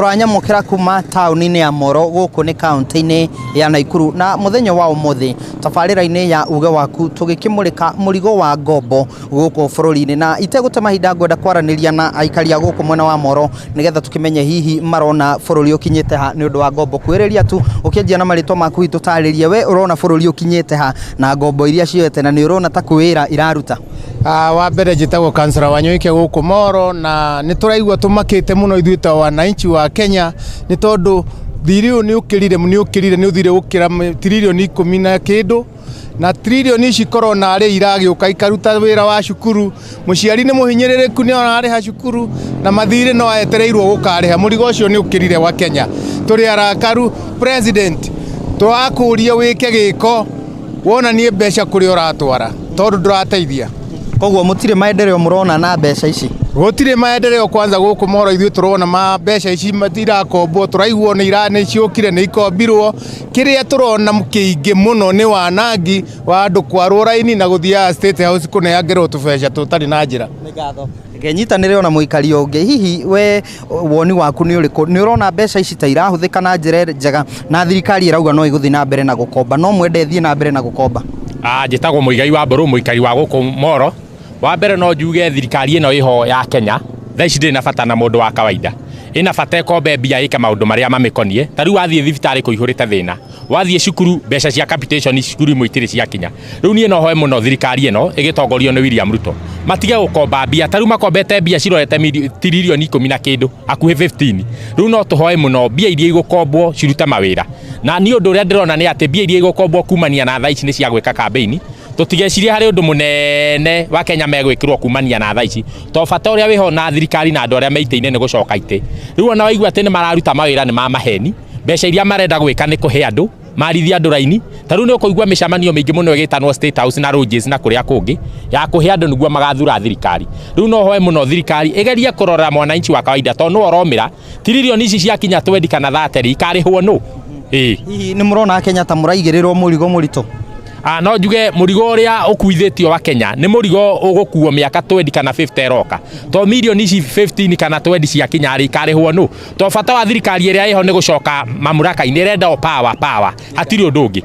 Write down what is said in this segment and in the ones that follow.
Ũranyamũkĩra kuma taũni-inĩ ya Moro gũkũ nĩ kaũntĩ-inĩ ya Naikuru na mũthenya wa ũmũthĩ tabarĩra-inĩ ya uge waku tũgĩkĩmũrĩka mũrigo wa ngombo gũkũ bũrũri-inĩ na itegũte mahinda ngwenda kwaranĩria na aikari a gũkũ mwena wa Moro nĩgetha tũkĩmenye hihi marona bũrũri ũkinyĩte ha nĩ ũndũ wa ngombo. Kwĩrĩria tu ũkĩanjia na marĩtwa maku hihi tũtarĩrie we ũrona bũrũri ũkinyĩte ha na ngombo iria cioete na nĩ ũrona ta kwĩ wĩra iraruta? Wa mbere njĩtagwo kansara Wanyoike gũkũ Moro na nĩ tũraigua tũmakĩte mũno ithuĩ ta wananchi wa Kenya nĩ tondũ thirĩ ũyũ nĩ ũkĩrire nĩ ũkĩrire nĩ ũthire gũkĩra tiririoni ikũmi na kĩndũ na tiririoni ici korwo narĩ iragĩũka ikaruta wĩra wa cukuru, mũciari nĩ mũhinyĩrĩrĩku nĩ ararĩha cukuru na mathirĩ no etereirwo gũkarĩha, mũrigo ũcio nĩ ũkĩrire wa Kenya. Tũrĩ arakaru president tũrakũria wĩke gĩko wonanie mbeca kũrĩa ũratwara tondũ ndũrateithia. Koguo mũtirĩ maendeleo mũrona na mbeca ici? Gũtirĩ maendeleo kwanza gũkũ Moro ithuĩ tũrona ma mbeca ici irakombwo tũraigua nĩ ciũkire nĩ ikombirwo kĩrĩa tũrona kĩingĩ mũno nĩ wanangi wa andũ kwarwo raini na gũthiaga State House kũneangerwo tũbeca tũtarĩ na njĩra. Nĩ ngatho. Reke nyitanĩre ona mũikari ũngĩ hihi we woni waku nĩ ũrĩkũ nĩ ũrona mbeca ici ta irahũthĩka na njĩra njega na thirikari ĩrauga no ĩgũthiĩ na mbere na gũkomba no mwende ĩthiĩ na mbere na gũkomba? Njĩtagwo Mũigai wa Mbũrũ mũikari wa gũkũ Moro. Wa mbere no njuge thirikari ĩno ĩho ya Kenya thaa ici ndĩrĩ na bata na mũndũ wa kawaida. Ĩna bata ĩkombe mbia ĩke maũndũ marĩa mamĩkoniĩ. Ta rĩu wathiĩ thibitarĩ kũihũrĩte thĩna. Wathiĩ cukuru mbeca cia capitation cukuru imwe itirĩ ciakinya. Rĩu niĩ no hoe mũno thirikari ĩno ĩgĩtongorio nĩ William Ruto matige gũkomba mbia. Ta rĩu makombete mbia cirorete tiririoni ikũmi na kĩndũ hakuhĩ 15. Rĩu no tũhoe mũno mbia iria igũkombwo cirute mawĩra. Na niĩ ũndũ ũrĩa ndĩrona nĩ atĩ mbia iria igũkombwo kumania na thaa ici nĩ cia gwĩka kambĩini. Tũtigecirie harĩ ũndũ mũnene wa Kenya megwĩkĩrwo kumania na thaa ici to bata ũrĩa wĩho na thirikari na andũ arĩa me itĩ-inĩ nĩ gũcoka itĩ. Rĩu ona waigua atĩ nĩ mararuta mawĩra nĩ ma maheni, mbeca iria marenda gwĩka nĩ kũhe andũ, marithie andũ raini. Ta rĩu nĩ ũkũigua mĩcemanio mĩingĩ mũno ĩgĩtanwo State House na lodges na kũrĩa kũngĩ ya kũhe andũ nĩguo magathura thirikari. Rĩu no hoe mũno thirikari ĩgerie kũrora mwananchi wa kawaida tondũ nĩwe ũromĩra. Tiririoni ici ciakinya twendi kana thate rĩ, ikarĩhwo nũ? Ĩĩ. Hihi nĩ mũrona Kenya ta mũraigĩrĩrwo mũrigo mũritũ? Ah, no njuge mũrigo ũrĩa ũkuithĩtio wa Kenya nĩ mũrigo ũgũkuo mĩaka twendi kana 50 ĩroka. To mirioni ici 15 kana twendi ciakinya rĩ, ikarĩhwo nũ? To bata wa thirikari ĩrĩa ĩho nĩ gũcoka mamlaka-inĩ, ĩrenda o power, power. Hatirĩ ũndũ ũngĩ.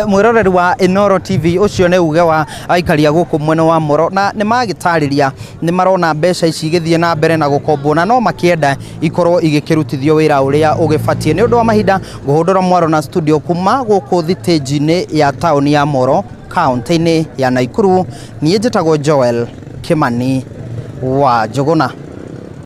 Mwĩroreri wa Inooro TV ũcio nĩ uge wa aikari a gũkũ mwena wa Moro na nĩ magĩtarĩria nĩ marona mbeca ici igĩthiĩ na mbere na gũkombwo na no makĩenda ikorwo igĩkĩrutithio wĩra ũrĩa ũgĩbatiĩ. Nĩ ũndũ wa mahinda ngũhũndũra mwaro na studio kuma gũkũ thitĩnji-inĩ ya taũni ya Moro kaũntĩ-inĩ ya Naikuru. Niĩ njĩtagwo Joel Kĩmani wa Njũgũna.